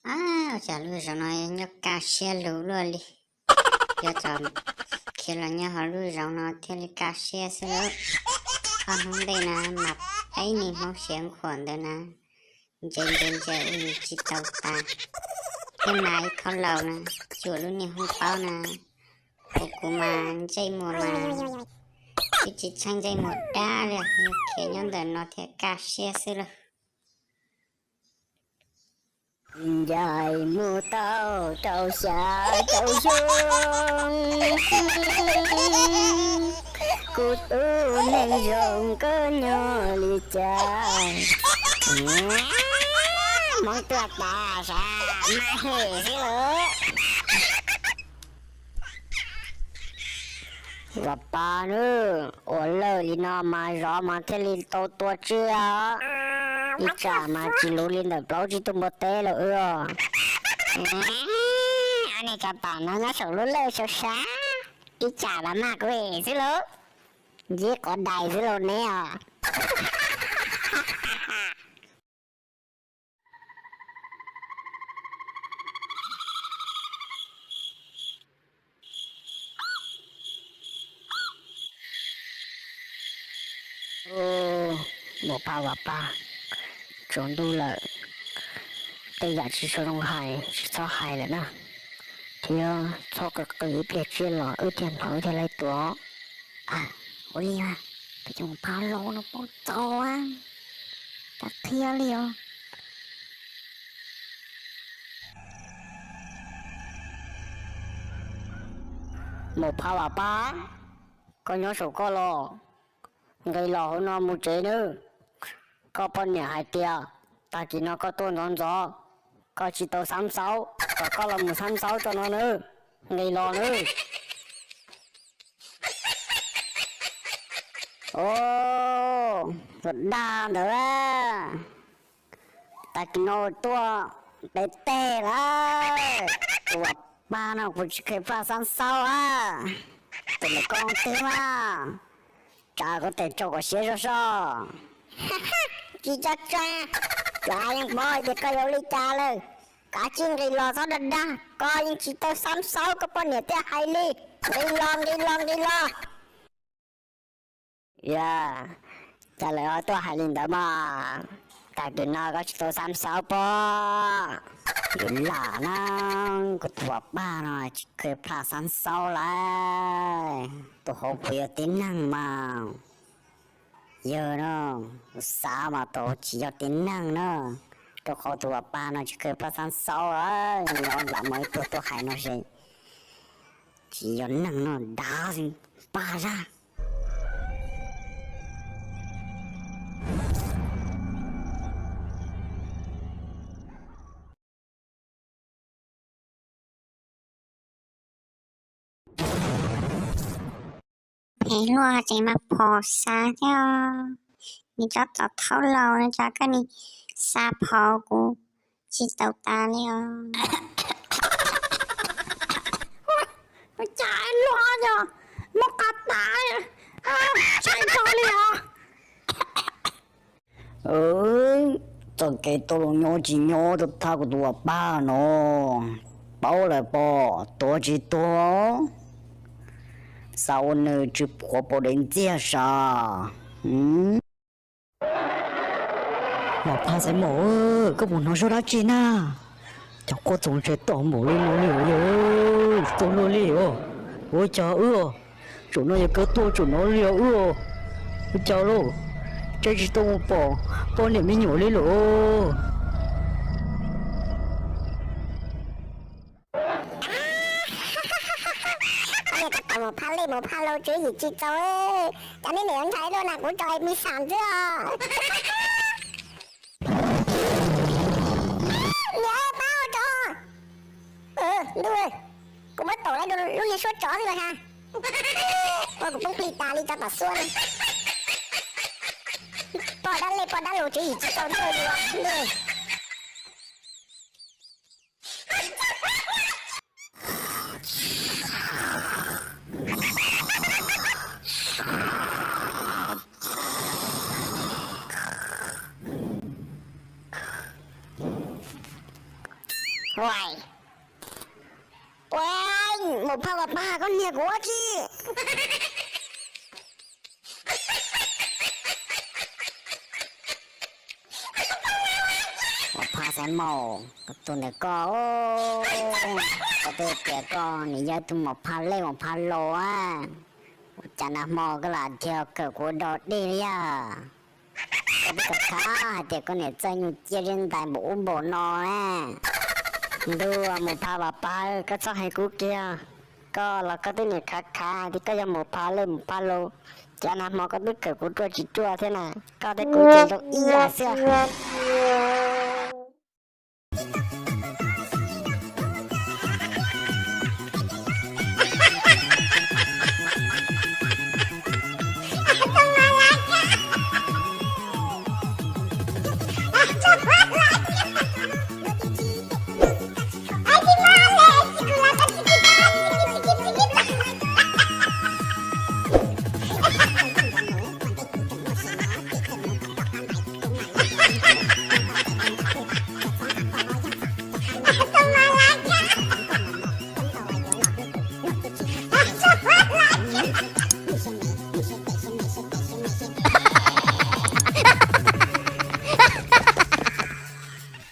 Ab, ua cas lub zoov no nyob kaj siab lug luaj li. Yuav tsum khiav los nyob hauv lub zoov no thiaj li kaj siab xwb lauj. Ob hnub ntej na mas peb niag Hmoob siav nqhuam ntawd na, ntse ntse ntse ua li tsis tau tas. Thiab mas ib thooj laus na, cuam lub niag hoob paub na, ua kuv mas ntsej muag mas twb tsis tsheej ntsej muag dab li, khiav nyob ntawm no thiaj kaj siab xwb lauj. Ncaim mus tau rau xya caum xyoo, kuv tus neeg zoo koj nyob li cas. Hmoob tuaj tas sav mas hem xwb lauj. Vam Paj nawb, ua lawj li no mas zov mas thiaj li tau tua tswj os. Ib tsam mas tsis luv li ntawm plaub tsib tug npua teb lawm wb os. Ob niag cov pam no nyob saum lub lawj sab sab, ib tsam mas maj kuv xwb lauj. Ntsib quav dais xwb lauj neb os. Maum Phaj Vam Paj, tsaus ntuj lawm, tej yam tsis tshua zoo hais tsis txhob hais lawm na, thiab txhob qw qw ib pliag tsiaj los wb thiaj hnov wb thiaj li tuaj. Ua li, peb cov Maum Phaj laus no paub txaus, cas qhia li os. Maum Phaj Vam Paj, koj nyob saum koj los? Nqis los hauv no mus tsev nawb. Koj poj niam hais tias tag kis no koj tuaj ntxov ntxov, koj tsis tau xab xaub, kom koj los mus xab xaub tso no nawb. Nqis los nawb. Os, tus dag ntawd, tag kis no tuaj pem teg lawm. Tus Vam Paj no kuv tsis kheev paj xab xaub a, tus ntawm koj twg mas, tsa koj tes tsau kom siab zog soj. Tsis tsa tsa, tsa yeej paub hais tias koj yuav ua li cas lawm. Kav tsij nqis los txhob dag dag, koj yeej tsis tau xab xaub koj poj niam thiaj hais li. Nqis los, nqis los, nqis los. Yog, cas lawv ho tuaj hais li ntawd mas? Tag kis no koj tsis tau xab xaub pob? Yuav lam na, kuv tus Vam Paj no tsis kheev paj xab xaub lawm. Tus hauv puas yog tib neeg mas? Yog no, xav mas tus hauv tsis yog tib neeg na, rau qhov tus Vam Paj no tsis kheev paj xab xaub, nyob lam muaj ib tug tuaj hais no ces tsis yog neeg no, dav xwb, paj zaj. Phem luaj tseem mas phom xav thiab. Nws tsob txov thaub laus no tso koj ni, xa phom kuv tsis tau tas li os. Cas luaj yog muab qab tas, tsaib nrog li os. Txoj kev tuaj los nyob tsis nyob tuaj thab kuv tus Vam Paj no, paub lawm pob, tuag tsis tuag, xav ua nws tsw phuav pau dev ntxiag sav. Vam Paj Xaiv Maum, koj puas hnov suab dab tsi na? Cov quaj txoos ntshai tom npaum li no li os, tuag luaj li os. Ua cas wb, tsaum no yog kawg tuaj tsaum no li os wb. Ua cas lauj, tseem tsis tau mus pom poj niam me nyuam li lauj. Tab tom mus phaj lej mus phaj laus tswv yim tsis txaus, cov nej niam ntshai luaj na, kuv tso me xas xwb os. Niam, pab ua tso. Ntuj, kuv muab taum lawm lub niag suab tsov xwb los has. Ua kuv poob plig tas li tso tom xuab na. Poj dab lej poj dab laus tswv yim tsis txaus ntuj. Ua, ua, Maum Phas Vam Pag, koj niag kuv ua tsi? Maum Phas Xaiv Maum, kuv tus ntawm koj, koj twb tias koj nws yog ib tug maum phas lej maum phas laus a, ua cas nag hmo koj lam dhia kawm kuv ua dog dig li yag? Koj twb khav khav hais tias koj niam txawj nyuj ciaj zeb ntais npaum ub npaum no na. Ntuj, Maum Phas Vam Pag, koj txhob hais kuv kiag. Koj los koj twb niaj khav khav hais tias koj yog maum phas lej maum phas laus, cas nag hmo koj twb kawm kuv ruaj tsis ruaj thiab na. Koj thiab kuv ces zoo ib yam xwb.